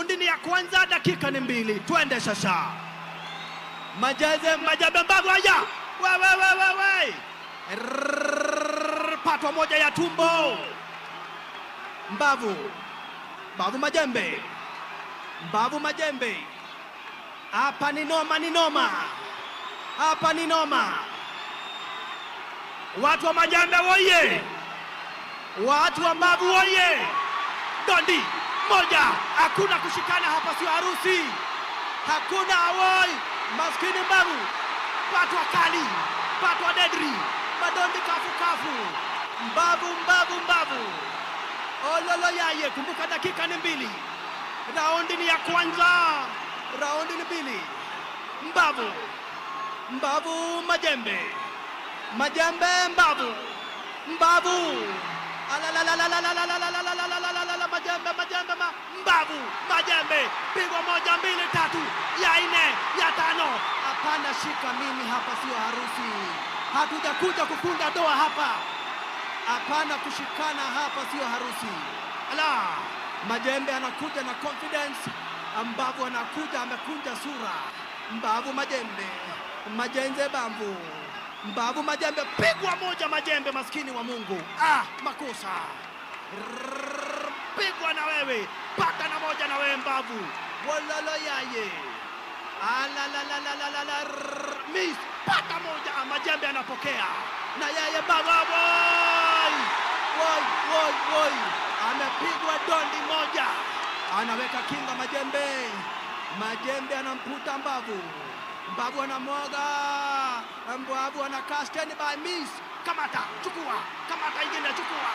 Raundi ni ya kwanza, dakika ni 2. Twende shasha. Majeze Majembe Mbavu, haya. We we we we we. Patwa moja ya tumbo. Mbavu. Mbavu Majembe. Mbavu Majembe. Hapa ni noma, ni noma. Hapa ni noma. Watu wa Majembe woye. Watu wa Mbavu woye. Dondi moja, hakuna kushikana hapa, sio harusi. Hakuna woi. Maskini Mbavu. Patwa kali, patwa dedri, madondi kafu kafu. Mbavu, Mbavu, Mbavu. Ololo yaye, kumbuka dakika ni 2. Raundi ni ya kwanza, raundi ni 2. Mbavu, Mbavu Majembe. Majembe Mbavu. Mbavu. Alalalalalalalalalalalalalalala, Majembe, Majembe, Mbavu, Majembe. Pigwa 1, 2, 3, ya 4, ya 5. Hapana, shika mimi hapa, sio harusi. Hatujakuja kufunga doa hapa. Hapana kushikana hapa, sio harusi. Ala, Majembe anakuja na confidence. Mbavu anakuja amekunja sura. Mbavu Majembe, Majenze Bambu. Mbavu Majembe, pigwa moja Majembe, maskini wa Mungu. Ah, makosa. Pigwa na wewe, pata na moja na wewe Mbavu. Wololo yaye. Ala la la la la la la la, miss, pata moja. Majembe anapokea. Na yeye Mbavu, woi. Woi, woi, woi. Amepigwa dondi moja. Anaweka kinga Majembe. Majembe anamputa Mbavu. Mbavu anamwaga. Mbavu anakaa stand by, miss. Kamata, chukua. Kamata ingine, chukua.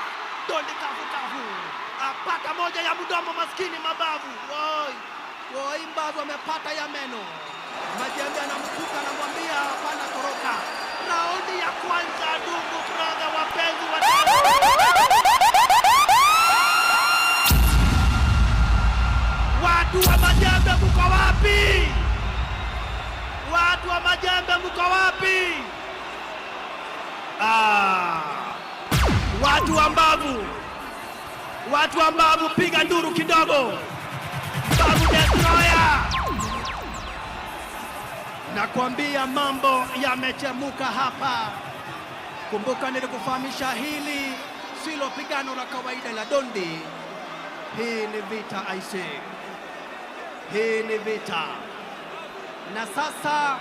Dondi kavu kavu. Apata moja ya mdomo, maskini mabavu. Woi. Woi, Mbavu amepata ya meno. Majembe anamkuta, anamwambia hapana, toroka. Raundi ya kwanza, ndugu brother, wapenzi wa Watu wa Majembe mko wapi? Watu wa Majembe mko wapi? Ah, watu wa Mbavu, watu wa Mbavu, piga nduru kidogo. Mbavu Destroyer, nakwambia mambo yamechemuka hapa. Kumbuka nilikufahamisha hili silo pigano la kawaida la dondi. Hii ni vita aise, hii ni vita. Na sasa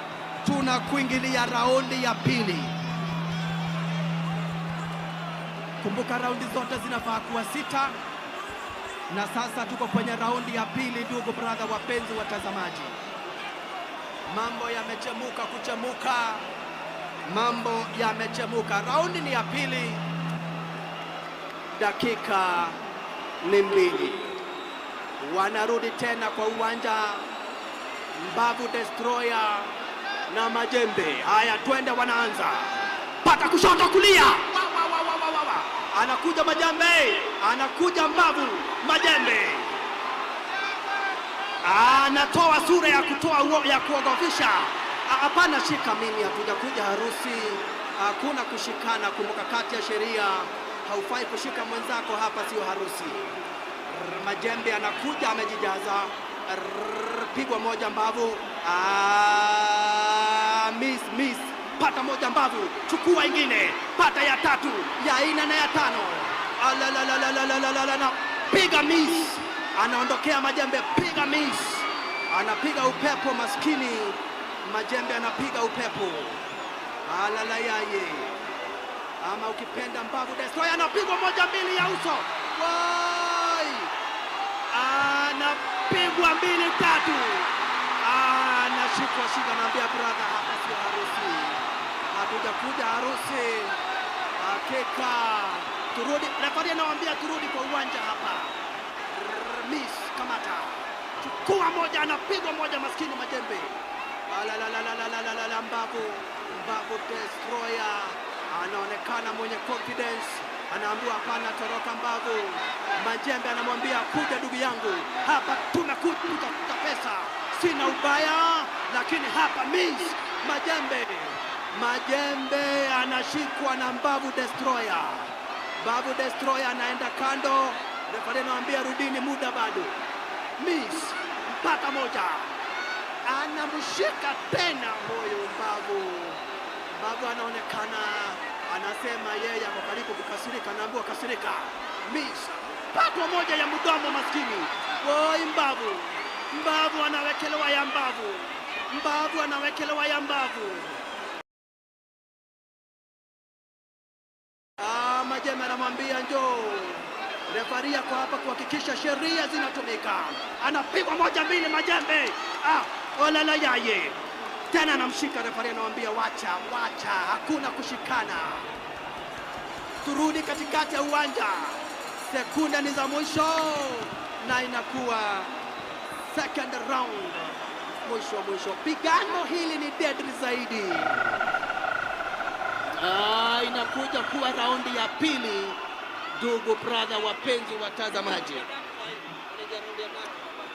tunakuingilia raundi ya pili. Kumbuka raundi zote zinafaa kuwa 6. Na sasa tuko kwenye raundi ya pili, ndugu brother, wapenzi watazamaji. Mambo yamechemuka kuchemuka. Mambo yamechemuka. Raundi ni ya pili. Dakika ni 2. Wanarudi tena kwa uwanja Mbavu Destroyer na Majembe. Haya, twende, wanaanza. Pata kushoto, kulia. Wa, wa, wa, wa, wa, wa, wa. Anakuja Majembe, anakuja Mbavu Majembe. Anatoa sura ya kutoa ya kuogofisha. Hapana, shika mimi, hatujakuja harusi. Hakuna kushikana. Kumbuka kati ya sheria haufai kushika mwenzako hapa, sio harusi. Majembe anakuja amejijaza. Pigwa moja Mbavu. Miss, miss. Pata moja Mbavu, chukua ingine, pata ya 3, ya 4 na ya 5. Alalalalalalalalala, piga miss. Anaondokea Majembe, piga miss. Anapiga upepo maskini. Majembe anapiga upepo. Alalayaye. Ama ukipenda Mbavu Destroyer anapigwa 1 2 ya uso. Woi! Anapigwa 2 3. Anashikwa shida, anaambia brother, hapa sio harusi. Hatujakuja harusi. Hakika turudi, refaria anawaambia turudi kwa uwanja hapa. Miss, kamata. Chukua moja, anapigwa moja maskini Majembe. Alalalalalala, Mbavu, Mbavu Destroyer anaonekana mwenye confidence. Anaambiwa hapana, toroka Mbavu. Majembe anamwambia kuja ndugu yangu, hapa tumekuja kutafuta pesa, sina ubaya, lakini hapa miss. Majembe, Majembe anashikwa na Mbavu Destroyer. Mbavu Destroyer anaenda kando, refa anamwambia rudini, muda bado. Miss mpaka moja, anamshika tena huyu Mbavu. Mbavu anaonekana anasema yeye ako karibu kukasirika, anaambiwa kasirika. Miss patwa moja ya mdomo maskini. Woi Mbavu, Mbavu anawekelewa ya Mbavu, Mbavu anawekelewa ya Mbavu. Majembe anamwambia njoo. Refari kwa hapa kuhakikisha sheria zinatumika. Anapigwa moja mbili Majembe. Olala yaye. Tena anamshika refari, anamwambia wacha, wacha, hakuna kushikana. Turudi katikati ya uwanja. Sekunde ni za mwisho na inakuwa second round. Mwisho mwisho. Pigano hili ni deadly zaidi. Inakuja kuwa raundi ya pili, ndugu brother, wapenzi watazamaji.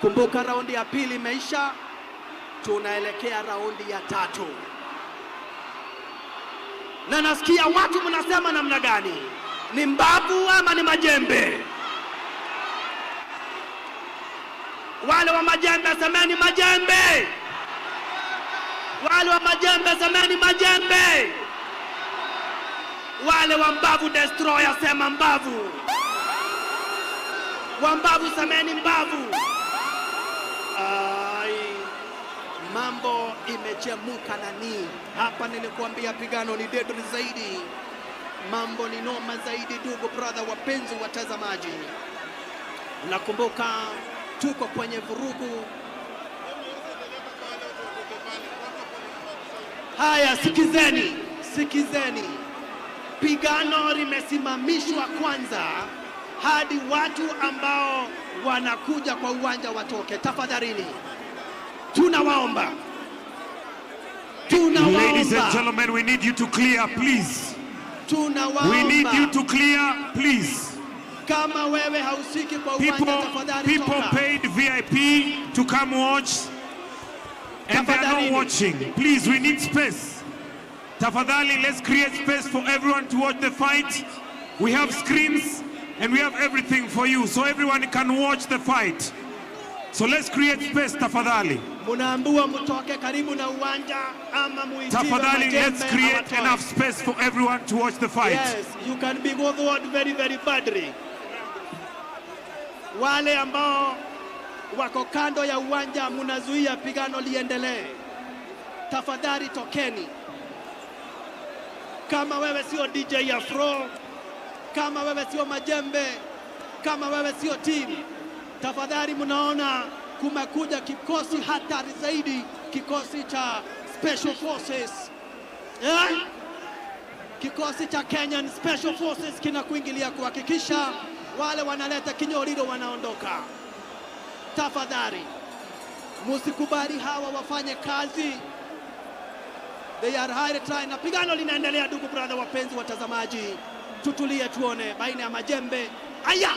Kumbuka raundi ya pili imeisha, tunaelekea raundi ya tatu. Na nasikia watu mnasema namna gani? Ni Mbavu ama ni Majembe? Wale wa Majembe semeni Majembe. Wale wa Majembe semeni Majembe. Wale wa Mbavu Destroyer sema Mbavu. Wa Mbavu semeni Mbavu. Ai, mambo imechemuka nani. Hapa nilikuambia pigano ni deadly zaidi. Mambo ni noma zaidi, ndugu brother, wapenzi watazamaji. Nakumbuka tuko kwenye vurugu. Haya, sikizeni, sikizeni. Pigano limesimamishwa kwanza hadi watu ambao wanakuja kwa uwanja watoke. Tafadhalini, tunawaomba, Ladies and tunawaomba, gentlemen, we need you to clear, please. We need you tunawaomba. to clear, please. Kama wewe hausiki kwa uwanja, People, tafadhali people toka. paid VIP to come watch, and they are not Tafadhalini. watching. Please, we need space. Tafadhali, let's create space for everyone to watch the fight. We have screens and we have everything for you, so everyone can watch the fight. So let's create space, tafadhali. Munaambiwa mtoke karibu na uwanja ama muitiwe Tafadhali, let's Majembe create awatoe. enough space for everyone to watch the fight. Yes, you can be bothered very very badly. Wale ambao wako kando ya uwanja munazuia pigano liendelee, tafadhali tokeni. Kama wewe sio DJ Afro, kama wewe sio Majembe, kama wewe sio team, tafadhali, mnaona kumekuja kikosi hatari zaidi, kikosi cha Special Forces eh? Kikosi cha Kenyan Special Forces kinakuingilia kuhakikisha wale wanaleta kinyoriro wanaondoka. Tafadhali musikubali hawa wafanye kazi, they are highly trained. Na pigano linaendelea, ndugu brother, wapenzi watazamaji, tutulie tuone baina ya Majembe. Aya,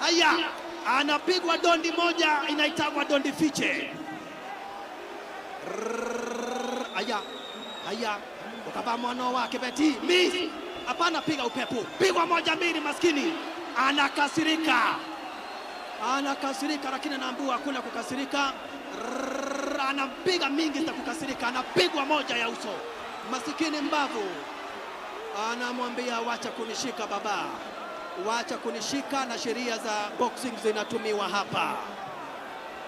aya, anapigwa dondi moja inaitagwa dondi fiche. Rrrr, aya, aya, ukavaa mwana wake beti miss, hapana, piga upepo, pigwa moja mbili, maskini anakasirika, anakasirika, lakini anaambiwa hakuna kukasirika. Rrrr, anampiga mingi za kukasirika, anapigwa moja ya uso, masikini Mbavu anamwambia wacha kunishika baba, wacha kunishika, na sheria za boxing zinatumiwa hapa.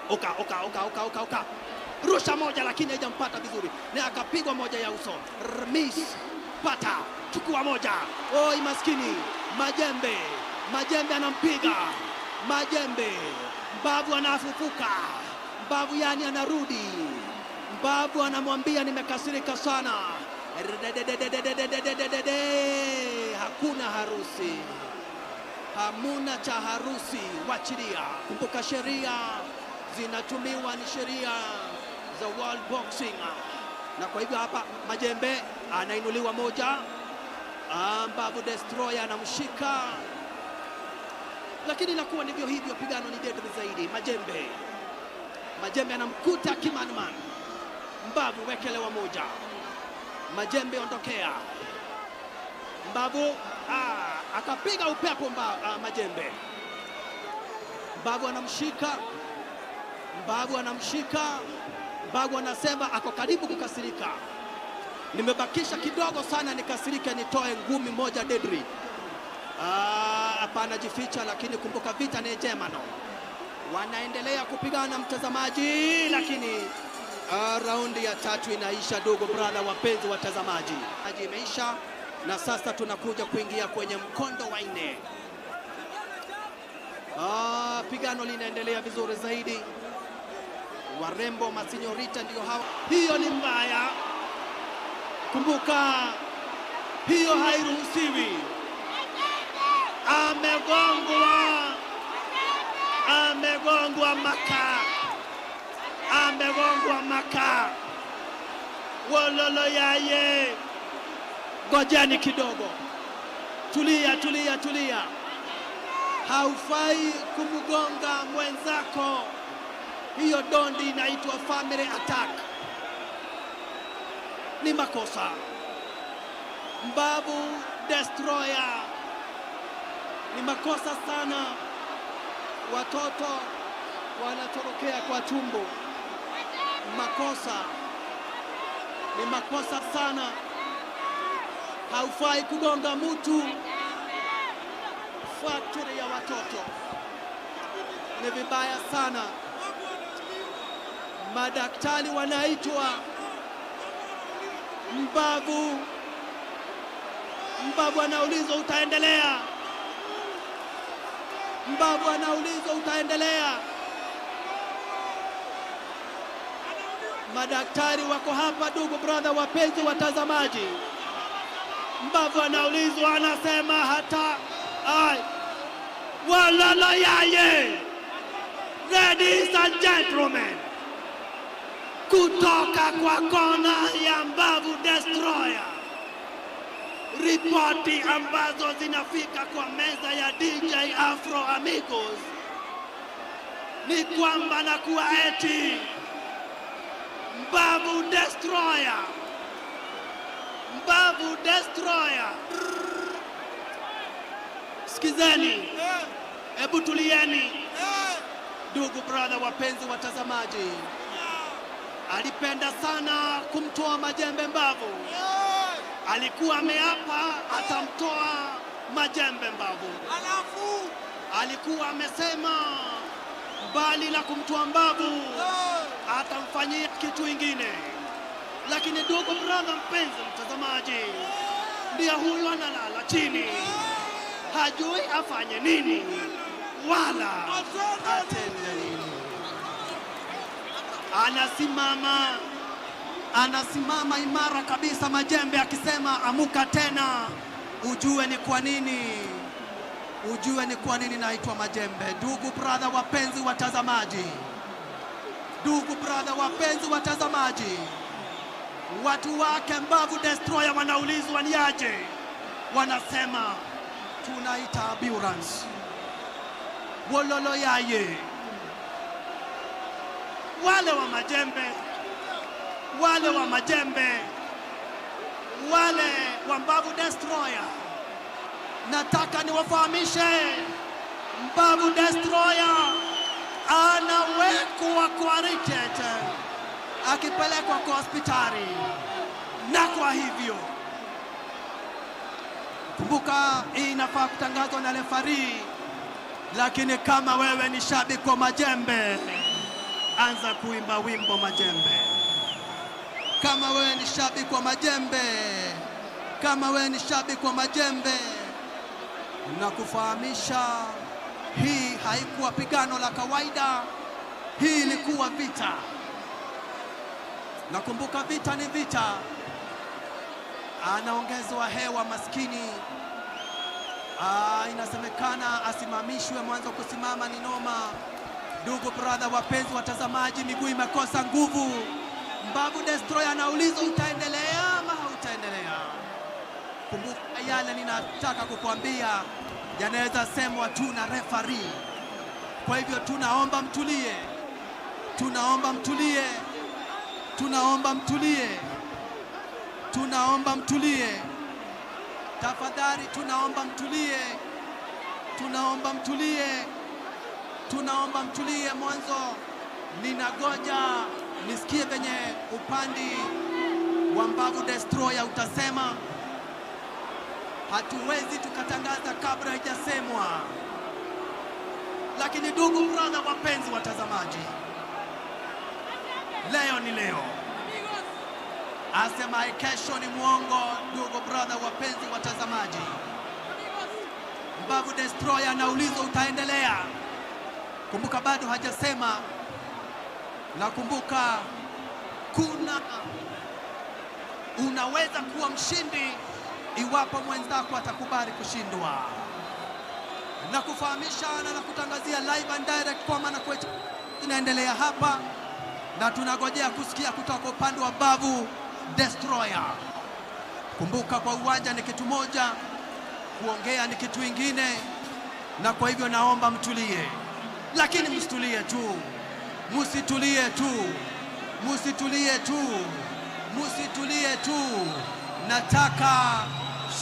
Oka, oka, oka, oka, oka, oka, rusha moja, lakini haijampata vizuri, na akapigwa moja ya uso. Miss pata, chukua moja. Oi maskini Majembe, Majembe anampiga Majembe, Mbavu anafufuka, Mbavu yani anarudi, Mbavu anamwambia nimekasirika sana. Rededededededededede. Hakuna harusi, hamuna cha harusi, wachilia. Kumbuka sheria zinatumiwa ni sheria za World Boxing, na kwa hivyo hapa Majembe anainuliwa moja, Mbavu Destroyer anamshika, lakini inakuwa ndivyo hivyo, pigano ni deadly zaidi. Majembe, Majembe anamkuta Kimanman, Mbavu wekelewa moja, Majembe ondokea, Mbavu akapiga upepo Majembe. Mbavu anamshika Mbavu anamshika, Mbavu anasema ako karibu kukasirika. Nimebakisha kidogo sana nikasirike nitoe ngumi moja dedri. Hapana, jificha, lakini kumbuka vita ni jemano. Wanaendelea kupigana mtazamaji, lakini raundi ya tatu inaisha, ndugu brother, wapenzi watazamaji. Imeisha na sasa tunakuja kuingia kwenye mkondo wa nne. Pigano linaendelea vizuri zaidi. Warembo masinyorita ndio hawa. Hiyo ni mbaya. Kumbuka hiyo hairuhusiwi. Amegongwa. Amegongwa maka. Amegongwa maka. Wololo yaye. Ngojeni kidogo. Tulia, tulia, tulia. Haufai kumgonga mwenzako. Hiyo dondi inaitwa family attack. Ni makosa. Mbavu Destroyer. Ni makosa sana. Watoto wanatorokea kwa tumbo. Makosa. Ni makosa sana. Haufai kugonga mtu. Factory ya watoto. Ni vibaya sana. Madaktari wanaitwa. Mbavu. Mbavu anaulizwa utaendelea. Mbavu anaulizwa utaendelea. Madaktari wako hapa, ndugu brother, wapenzi watazamaji. Mbavu anaulizwa anasema hata ai. Walala yaye. Ladies and gentlemen, kutoka kwa kona ya Mbavu Destroyer, ripoti ambazo zinafika kwa meza ya DJ Afro Amigos ni kwamba na kuwa eti Mbavu Destroyer, Mbavu Destroyer. Sikizeni, hebu tulieni ndugu brother, wapenzi watazamaji. Alipenda sana kumtoa Majembe Mbavu. Alikuwa ameapa atamtoa Majembe Mbavu. Alafu alikuwa amesema mbali na kumtoa Mbavu atamfanyia kitu ingine. Lakini ndugu brother, mpenzi mtazamaji, ndiye huyu analala chini, hajui afanye nini wala atende nini. Anasimama, anasimama imara kabisa Majembe akisema amuka tena, ujue ni kwa nini, ujue ni kwa nini naitwa Majembe. Ndugu brother, wapenzi watazamaji, ndugu brother, wapenzi watazamaji, watu wake Mbavu Destroyer wanaulizwa ni aje, wanasema tunaita ambulance. Wololo yaye. Wale wa Majembe, wale wa Majembe, wale wa Mbavu Destroyer, nataka niwafahamishe Mbavu Destroyer anawekwa kwa ritete akipelekwa kwa hospitali. Na kwa hivyo kumbuka, hii inafaa kutangazwa na refari, lakini kama wewe ni shabiki wa Majembe, anza kuimba wimbo Majembe. Kama wewe ni shabiki wa Majembe, kama wewe ni shabiki wa Majembe, na kufahamisha hii haikuwa pigano la kawaida, hii ilikuwa vita. Nakumbuka vita ni vita. Anaongezwa hewa maskini. Inasemekana asimamishwe, mwanzo kusimama ni noma. Ndugu brother, wapenzi watazamaji, miguu imekosa nguvu. Mbavu Destroyer anaulizwa utaendelea ama hautaendelea? Kumbuka yale ninataka kukuambia yanaweza semwa tu na referee. Kwa hivyo tunaomba mtulie, tunaomba mtulie, tunaomba mtulie, tunaomba mtulie, tafadhali, tunaomba mtulie, tunaomba mtulie, tunaomba mtulie. Mwanzo Ninagoja nisikie venye upande wa Mbavu Destroyer utasema. Hatuwezi tukatangaza kabla haijasemwa. Lakini ndugu brother, wapenzi watazamaji, leo ni leo. Asemaye kesho ni mwongo. Ndugu brother, wapenzi watazamaji, Mbavu Destroyer anaulizwa utaendelea. Kumbuka bado hajasema, na kumbuka kuna unaweza kuwa mshindi iwapo mwenzako atakubali kushindwa. Na kufahamisha na kutangazia live and direct kwa maana kwetu inaendelea hapa, na tunagojea kusikia kutoka upande wa Mbavu Destroyer. Kumbuka kwa uwanja ni kitu moja, kuongea ni kitu ingine, na kwa hivyo naomba mtulie. Lakini msitulie tu, msitulie tu, msitulie tu, msitulie tu. Nataka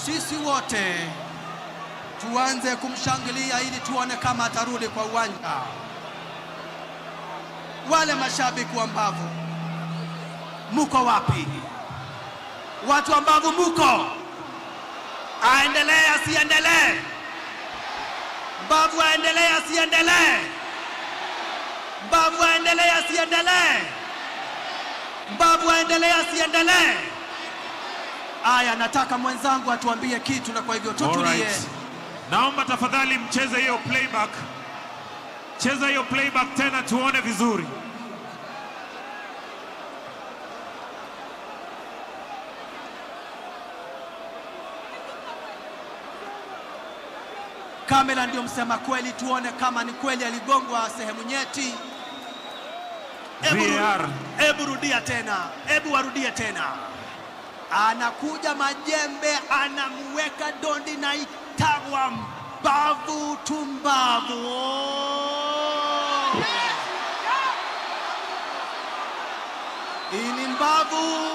sisi wote tuanze kumshangilia ili tuone kama atarudi kwa uwanja. Wale mashabiki wa Mbavu, muko wapi? Watu wa Mbavu muko? Aendelee asiendelee? Mbavu aendelee asiendelee? Mbavu aendelee asiendelee? Mbavu aendelee asiendelee? Aya, nataka mwenzangu atuambie kitu, na kwa hivyo tutulie. Alright. Naomba tafadhali mcheze hiyo playback. Cheza hiyo playback tena tuone vizuri. Kamera ndio msema kweli, tuone kama ni kweli aligongwa sehemu nyeti. VAR. Hebu rudia tena, hebu warudie tena. Anakuja Majembe, anamweka dondi na itagwa mbavu tumbavu. Oh! Hii ni mbavu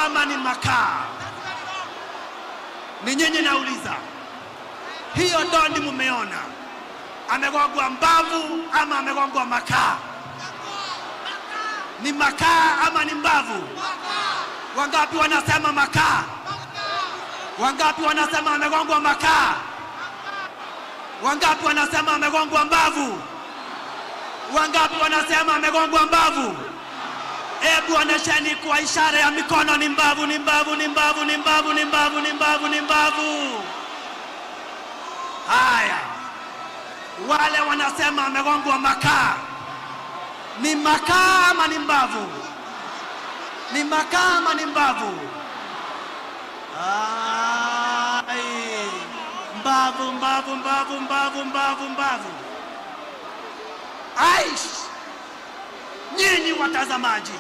ama ni makaa? Ni nyinyi nauliza. Hiyo dondi mumeona, amegongwa mbavu ama amegongwa makaa? Ni makaa ama ni mbavu? Wangapi wanasema makaa? Wangapi wanasema amegongwa makaa? Wangapi wanasema amegongwa mbavu? Wangapi wanasema amegongwa mbavu? Hebu onesheni kwa ishara ya mikono, ni mbavu, ni mbavu, ni mbavu, ni mbavu, ni mbavu, ni mbavu, ni mbavu. Haya, wale wanasema amegongwa makaa, ni makaa ama ni mbavu? Ni makaa ama ni mbavu? Ai, mbavu, mbavu, mbavu, mbavu, mbavu, mbavu. Aish, nyinyi watazamaji,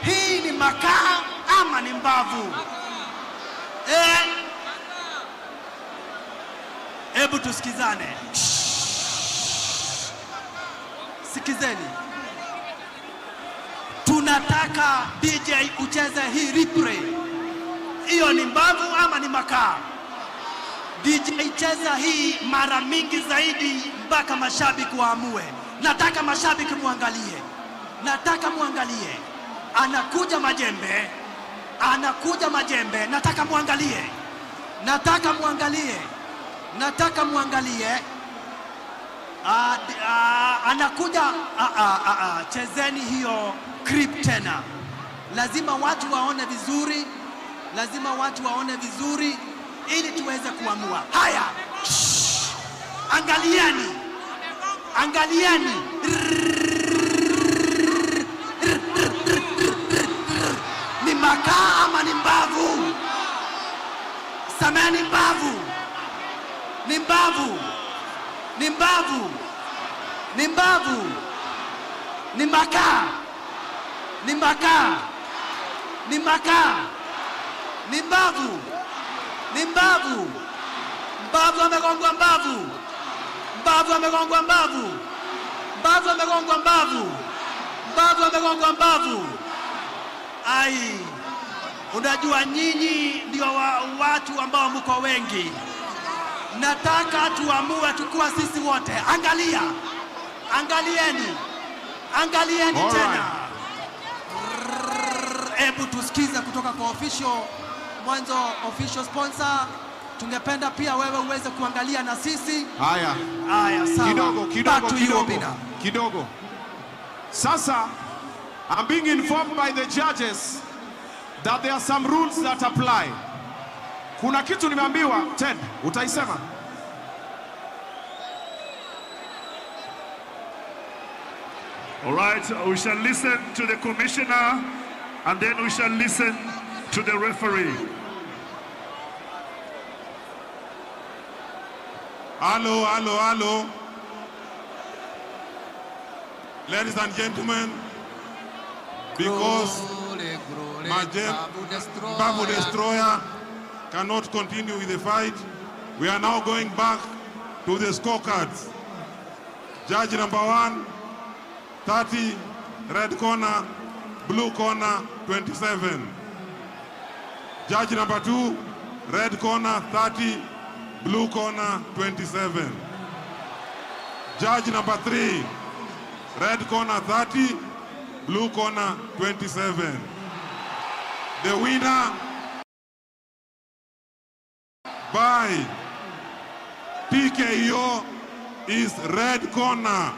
hii ni makaa ama ni mbavu? Hebu tusikizane. Shh. Sikizeni. Tunataka DJ ucheze hii replay. Hiyo ni mbavu ama ni makaa? DJ cheza hii mara mingi zaidi mpaka mashabiki waamue. Nataka mashabiki muangalie. Nataka muangalie. Anakuja Majembe. Anakuja Majembe. Nataka muangalie. Nataka muangalie. Nataka muangalie. Anakuja. Chezeni hiyo clip tena. Lazima watu waone vizuri. Lazima watu waone vizuri ili tuweze kuamua. Haya. Shh. Angalieni. Angalieni. Ni makaa ama ni mbavu? Sameni mbavu. Ni mbavu. Ni mbavu. Ni mbavu. Ni makaa. Ni makaa. Ni makaa. Ni mbavu. Ni mbavu. Mbavu amegongwa mbavu. Mbavu amegongwa mbavu. Mbavu amegongwa mbavu. Mbavu amegongwa mbavu. Ai, unajua nyinyi ndio watu ambao mko wengi. Nataka tuamue tukuwa sisi wote. Angalia. Angalieni. Angalieni All tena. Hebu tusikize kutoka kwa official mwanzo, official sponsor. Tungependa pia wewe uweze kuangalia na sisi. Haya. Haya, sawa. Kidogo, kidogo, Back to you, kidogo, Obina. kidogo. Sasa, I'm being informed by the judges that there are some rules that apply. Kuna kitu nimeambiwa, Ted, utaisema? All right, we shall listen to the commissioner and then we shall listen to the referee. Hello, hello, hello. Ladies and gentlemen, because Majek Babu Destroyer cannot continue with the fight, we are now going back to the scorecards. Judge number 1, 30, red corner, blue corner, 27. Judge number 2, red corner, 30, blue corner, 27. Judge number 3, red corner, 30, blue corner, 27. The winner by TKO is red corner,